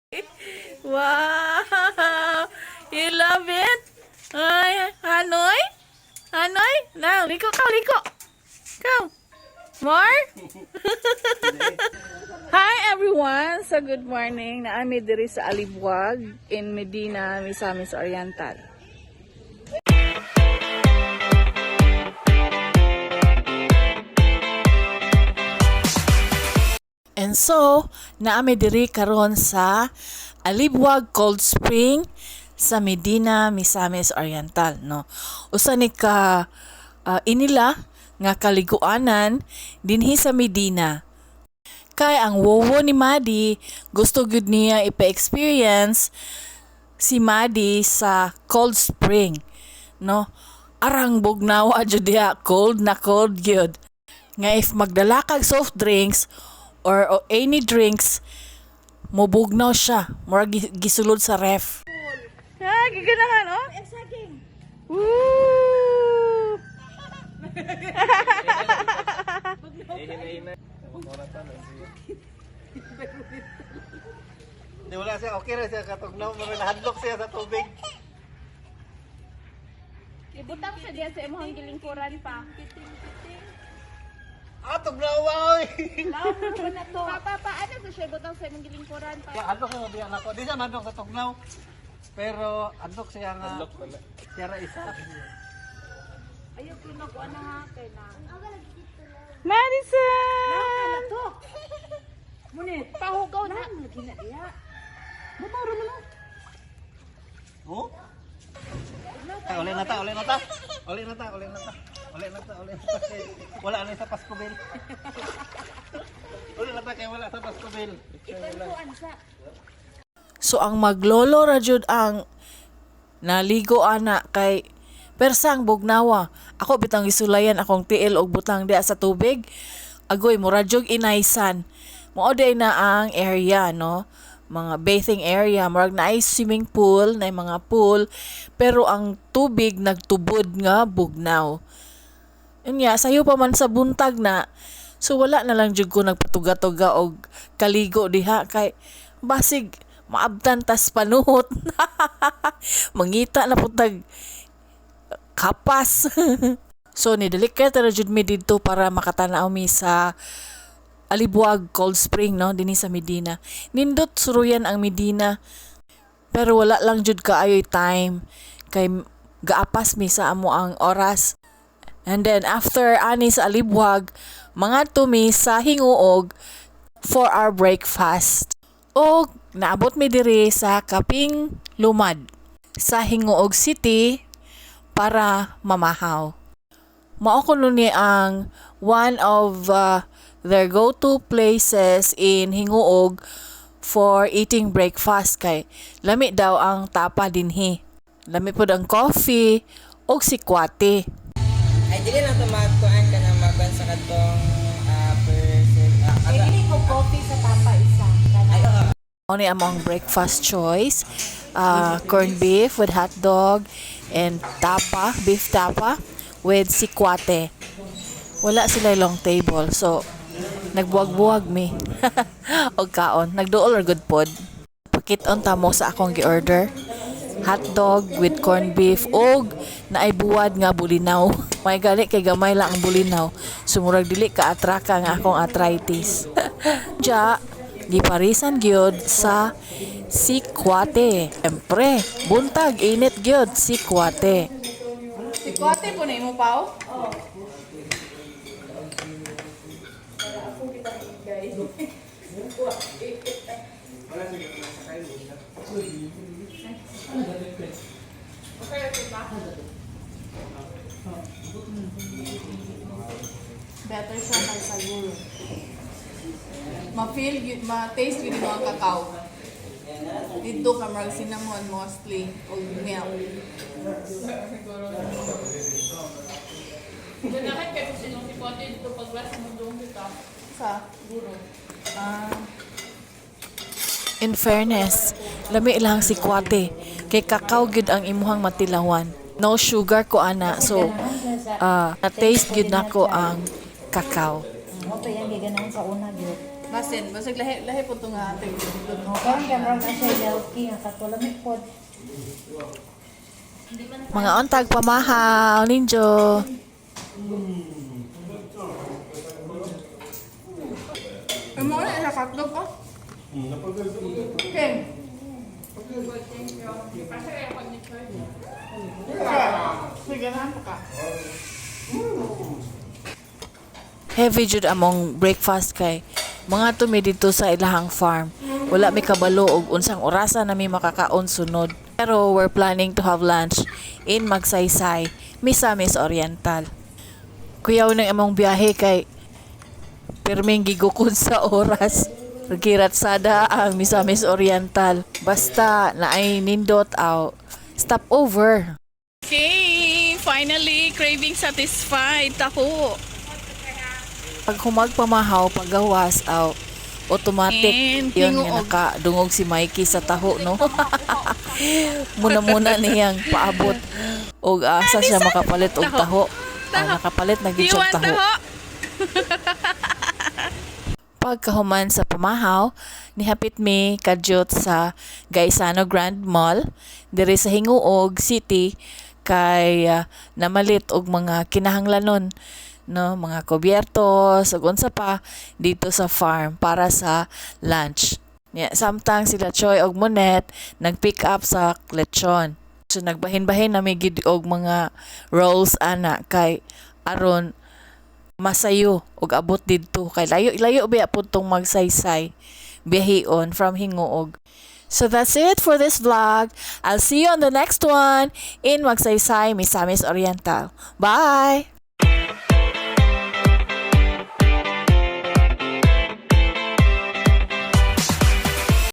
Wow! You love it? Ay, Hanoy? Hanoy? Now, liko ka, liko. Go. More? Hi everyone! So good morning. Naami diri sa Alibuag in Medina, Misamis Oriental. And so, naami diri karon sa Alibuag Cold Spring sa Medina, Misamis Oriental, no. Usa ni ka inila nga kaliguanan dinhi sa Medina. Kay ang wowo ni Madi, gusto gyud niya ipa-experience si Madi sa cold spring, no. Arang bugnawa jud diha, cold na cold gyud. Nga if magdala kag soft drinks or any drinks, mubugnaw siya, murag gisulod sa ref. Ha, giganahan oh. Woo! Di wala siya, okay ra siya katugnaw, mga nahadlok siya sa tubig. Ibutang sa diya sa imong gilingkuran pa. Ah, tugnaw oy. Papa, paano sa siya ibutang sa imong gilingkuran pa? Hadlok siya diya nako. Di siya mahadlok sa tugnaw. Pero hadlok siya nga. Hadlok pala. Siya ra isa. Ayaw ko na ko ana ha kay na. Madison! Pahugaw na. Oh? Ay, uli na ta, uli na ta. Uli na ta, uli na ta. Uli na ta, uli na ta. Kay wala na sa Pasko Bill. Uli na ta kay wala sa Pasko Bill. So ang maglolo ra jud ang naligo ana kay persang bugnawa. Ako bitang gisulayan akong tiil og butang diha sa tubig. Agoy, mura jug inaysan. Mao day na ang area, no? Mga bathing area, murag naay swimming pool, naay mga pool, pero ang tubig nagtubod nga bugnaw. Unya, sayo pa man sa buntag na. So wala na lang jud ko nagpatuga-tuga og kaligo diha kay basig maabtan tas panuhot. Mangita na pud tag kapas. So nidalik ra jud mi didto para makatanaw mi sa Alibuag Cold Spring, no, dinhi sa Medina. Nindot suruyan ang Medina pero wala lang jud kaayoy time kay gaapas mi sa amo ang oras. And then after ani sa Alibuag, mga mi sa Hinguog for our breakfast. O naabot mi diri sa Kaping Lumad sa Hinguog City para mamahaw. Mao kuno ni ang one of their go-to places in Hinguog for eating breakfast kay lami daw ang tapa dinhi. Lami pod ang coffee og sikwate. Ay, dili lang ito magkuhan ka na magkuhan sa katong person. Ay, ko coffee sa tapa isa. Ay, oo. Mao ni among breakfast choice. Corned beef with hot dog and tapa, beef tapa with sikwate. Wala sila long table. So, nagbuwag-buwag mi og kaon. Nagduol or good pod. Pakit-on tamo sa akong gi-order. Hot dog with corned beef og naay buwad nga bulinaw. May gali kay gamay lang ang bulinaw. Sumurag dili ka atraka nga akong arthritis. Ja, giparisan gyud sa sikwate. Siyempre, buntag init gyud sikwate. Sikwate po na imo pao? Better siya kaysa guro. Ma-feel, ma-taste yun mo ang kakao. Dito ka marag cinnamon mostly o milk. Ganahan kay kung sinong si Pote dito paglas mo doon kita. Sa? Guro. Ah. In fairness, lami lang si Kwate. Kay kakao gyud ang imuhang matilawan. No sugar ko ana. So, na-taste gyud nako ang kakao. Mo to yan giganahan sa una gyud. Basin, basig lahi lahi po to nga ating. Karon kay murag na siya milky nga kato lamig pod. Mga ontag pamahaw ninjo. Amo na sa katdog ko. Okay. Heavy jud among breakfast kay mga tumi dito sa ilahang farm. Wala mi kabalo og unsang orasa na mi makakaon sunod. Pero we're planning to have lunch in Magsaysay, Misamis Oriental. Kuyaw ng among biyahe kay pirming gigukod sa oras. Giratsada ang Misamis Oriental. Basta naay nindot aw stop over. Okay, finally craving satisfied. Taho. Pag humagpamahaw, paggawas aw automatic And yun nga hinguog. nakadungog si Mikey sa taho, no? Muna-muna niyang paabot og asa siya makapalit og taho. Ah, nakapalit na Do gid you siya og want taho. taho? Pagkahuman sa pamahaw, nihapit mi kadyot sa Gaisano Grand Mall diri sa Hinguog City kay namalit og mga kinahanglanon, no, mga kubyertos ug unsa pa dito sa farm para sa lunch. Nya, samtang sila Choi og Monet nag-pick up sa lechon. So nagbahin-bahin na mi gid og mga rolls ana kay aron masayo og abot didto kay layo layo biya pud tong Magsaysay biyahion from Hinguog. So that's it for this vlog. I'll see you on the next one in Magsaysay, Misamis Oriental. Bye!